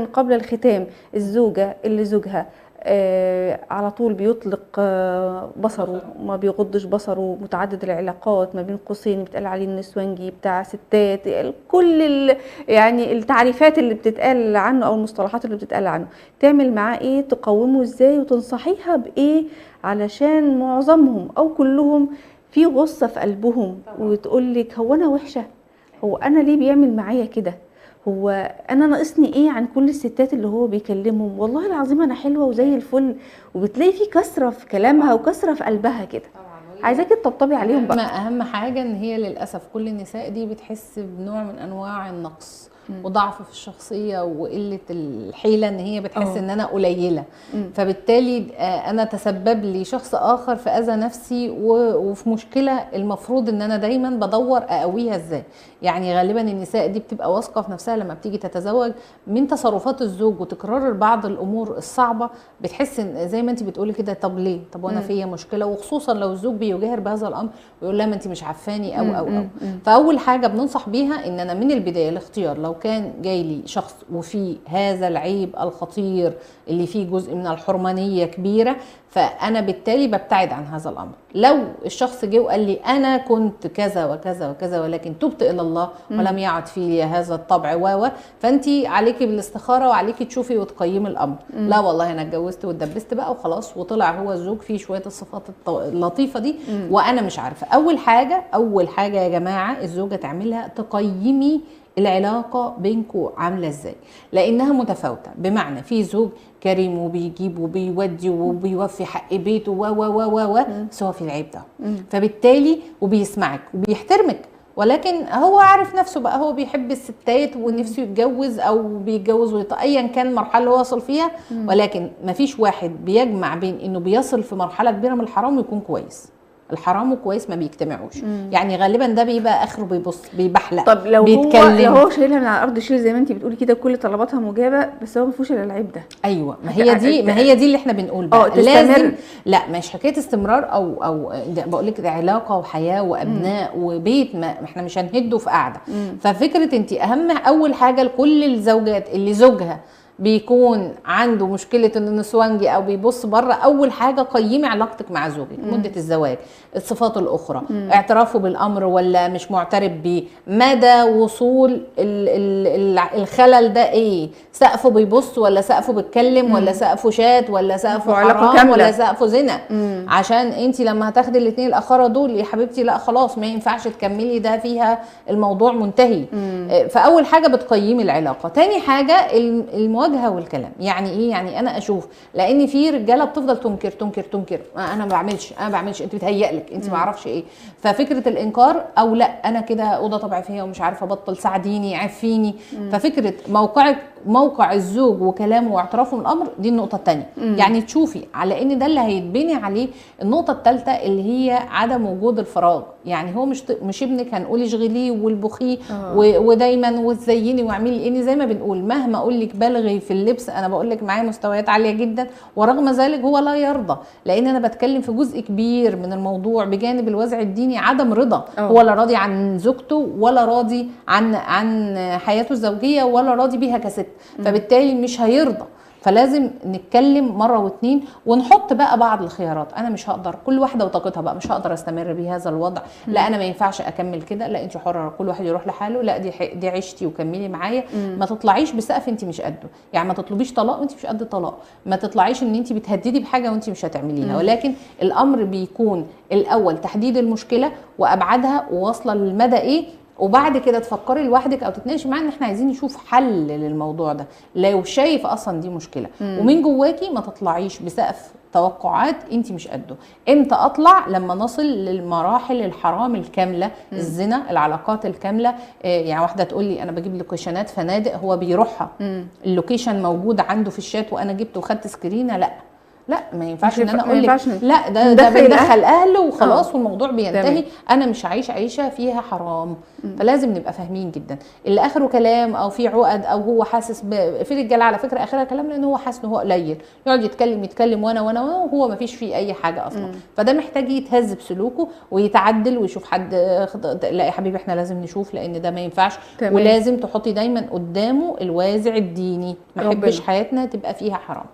قبل الختام، الزوجة اللي زوجها على طول بيطلق بصره، ما بيغضش بصره، متعدد العلاقات، ما بين قوسين بيتقال عليه النسوانجي، بتاع ستات، كل يعني التعريفات اللي بتتقال عنه او المصطلحات اللي بتتقال عنه، تعمل معاه ايه؟ تقومه ازاي؟ وتنصحيها بايه؟ علشان معظمهم او كلهم في غصة في قلبهم وتقول لك هو انا وحشة؟ هو انا ليه بيعمل معايا كده؟ هو انا ناقصني ايه عن كل الستات اللي هو بيكلمهم؟ والله العظيم انا حلوة وزي الفل. وبتلاقي في كسره في كلامها وكسره في قلبها كده. عايزاكي تطبطبي عليهم بقى. اهم حاجة ان هي للاسف كل النساء دي بتحس بنوع من انواع النقص وضعف في الشخصية وقلة الحيلة، ان هي بتحس ان انا قليله، فبالتالي انا تسبب لي شخص اخر في اذى نفسي وفي مشكلة المفروض ان انا دايما بدور اقويها ازاي. يعني غالبا النساء دي بتبقى واثقة في نفسها لما بتيجي تتزوج من تصرفات الزوج وتكرار بعض الامور الصعبة، بتحس ان زي ما انت بتقولي كده، طب ليه؟ طب وانا فيا مشكلة؟ وخصوصا لو الزوج بيجاهر بهذا الامر ويقول لها ما انت مش عارفاني او او او. فاول حاجة بننصح بيها ان انا من البداية الاختيار، لو كان جاي لي شخص وفيه هذا العيب الخطير اللي فيه جزء من الحرمانية كبيرة، فأنا بالتالي ببتعد عن هذا الأمر. لو الشخص جه وقال لي أنا كنت كذا وكذا وكذا ولكن تبت إلى الله ولم يعد في هذا الطبع و فأنت عليكي بالاستخارة وعليكي تشوفي وتقيمي الأمر. لا والله أنا اتجوزت واتدبست بقى وخلاص، وطلع هو الزوج فيه شوية الصفات اللطيفة دي وأنا مش عارفة. أول حاجة يا جماعة الزوجة تعملها، تقيمي العلاقة بينكو عاملة ازاي، لانها متفاوتة. بمعنى في زوج كريم وبيجيب وبيودي وبيوفي حق بيته و و و و بس هو في العيب ده، فبالتالي وبيسمعك وبيحترمك، ولكن هو عارف نفسه بقى، هو بيحب الستات ونفسه يتجوز او بيتجوز ايا كان المرحلة اللي هو وصل فيها، ولكن مفيش واحد بيجمع بين انه بيصل في مرحلة كبيرة من الحرام ويكون كويس. الحرام وكويس ما بيجتمعوش. يعني غالبا ده بيبقى اخره بيبص بيبحلق. طب لو بيتكلم، هو لو هو شايلها من على الارض شيل زي ما انت بتقولي كده، كل طلباتها مجابه، بس هو ما فيهوش الا العيب ده. ايوه، ما هي دي ما هي دي اللي احنا بنقول بقى لازم. لا مش حكاية استمرار او بقول لك ده علاقة وحياه وابناء وبيت، ما احنا مش هنهده في قعدة. ففكره انت اهم اول حاجة لكل الزوجات اللي زوجها بيكون عنده مشكلة انه نسوانجي او بيبص بره، اول حاجة قيمي علاقتك مع زوجك، مده الزواج، الصفات الاخرى، اعترافه بالامر ولا مش معترف بيه، مدى وصول الخلل ده ايه، سقفه بيبص ولا سقفه بيتكلم ولا سقفه شات ولا سقفه حرام ولا سقفه زنا. عشان انت لما هتاخدي الاثنين الاخرى دول يا حبيبتي لا خلاص ما ينفعش تكملي، ده فيها الموضوع منتهي. فاول حاجة بتقيمي العلاقة. تاني حاجة المواجهة والكلام. يعني ايه؟ يعني انا اشوف، لان في رجاله بتفضل تنكر تنكر تنكر، انا ما بعملش، انا ما بعملش، انت بتهيألك، انت ما اعرفش ايه. ففكره الانكار او لا انا كده اوضة طبع فيها ومش عارفه ابطل، ساعديني، عفيني. ففكره موقعك، موقع الزوج وكلامه واعترافه بالامر، دي النقطة الثانية. يعني تشوفي على ان ده اللي هيتبني عليه. النقطة الثالثة اللي هي عدم وجود الفراغ. يعني هو مش ابنك هنقول اشغليه والبخيه ودايما وتزيني واعملي، ان زي ما بنقول مهما اقول لك بلغي في اللبس، انا بقول لك معايا مستويات عالية جدا، ورغم ذلك هو لا يرضى، لان انا بتكلم في جزء كبير من الموضوع بجانب الوازع الديني، عدم رضا. هو لا راضي عن زوجته ولا راضي عن حياته الزوجية ولا راضي بيها كست، فبالتالي مش هيرضى. فلازم نتكلم مرة واتنين ونحط بقى بعض الخيارات. انا مش هقدر، كل واحدة وطاقتها بقى، مش هقدر استمر بهذا الوضع، لا انا ما ينفعش اكمل كده، لا انت حره، كل واحد يروح لحاله، لا دي عيشتي وكملي معايا. ما تطلعيش بسقف انت مش قده، يعني ما تطلبيش طلاق وانت مش قد طلاق، ما تطلعيش ان انت بتهددي بحاجة وانت مش هتعمليها. ولكن الامر بيكون الاول تحديد المشكلة وابعادها وواصله للمدى ايه، وبعد كده تفكري لوحدك او تتناقشي معاه ان احنا عايزين نشوف حل للموضوع ده لو شايف اصلا دي مشكلة. ومن جواكي ما تطلعيش بسقف توقعات انت مش قده. امتى اطلع؟ لما نصل للمراحل الحرام الكاملة، الزنا، العلاقات الكاملة. يعني واحدة تقول لي انا بجيب location ات فنادق هو بيروحها، ال location موجود عنده في الشات وانا جبته وخدت screen ه، لا لا ما ينفعش ان انا اقول لك لا ده بندخل اهله وخلاص والموضوع بينتهي. انا مش عايش عيشه فيها حرام. فلازم نبقى فاهمين جدا اللي اخره كلام او في عقد او هو حاسس في رجاله على فكرة اخرها كلام لان هو حاسس ان هو قليل، يقعد يتكلم يتكلم وانا وانا وهو ما فيش فيه اي حاجة اصلا. فده محتاج يتهز بسلوكه ويتعدل ويشوف حد. لا يا حبيبي احنا لازم نشوف لان ده ما ينفعش. ولازم تحطي دايما قدامه الوازع الديني، ما احبش حياتنا تبقى فيها حرام.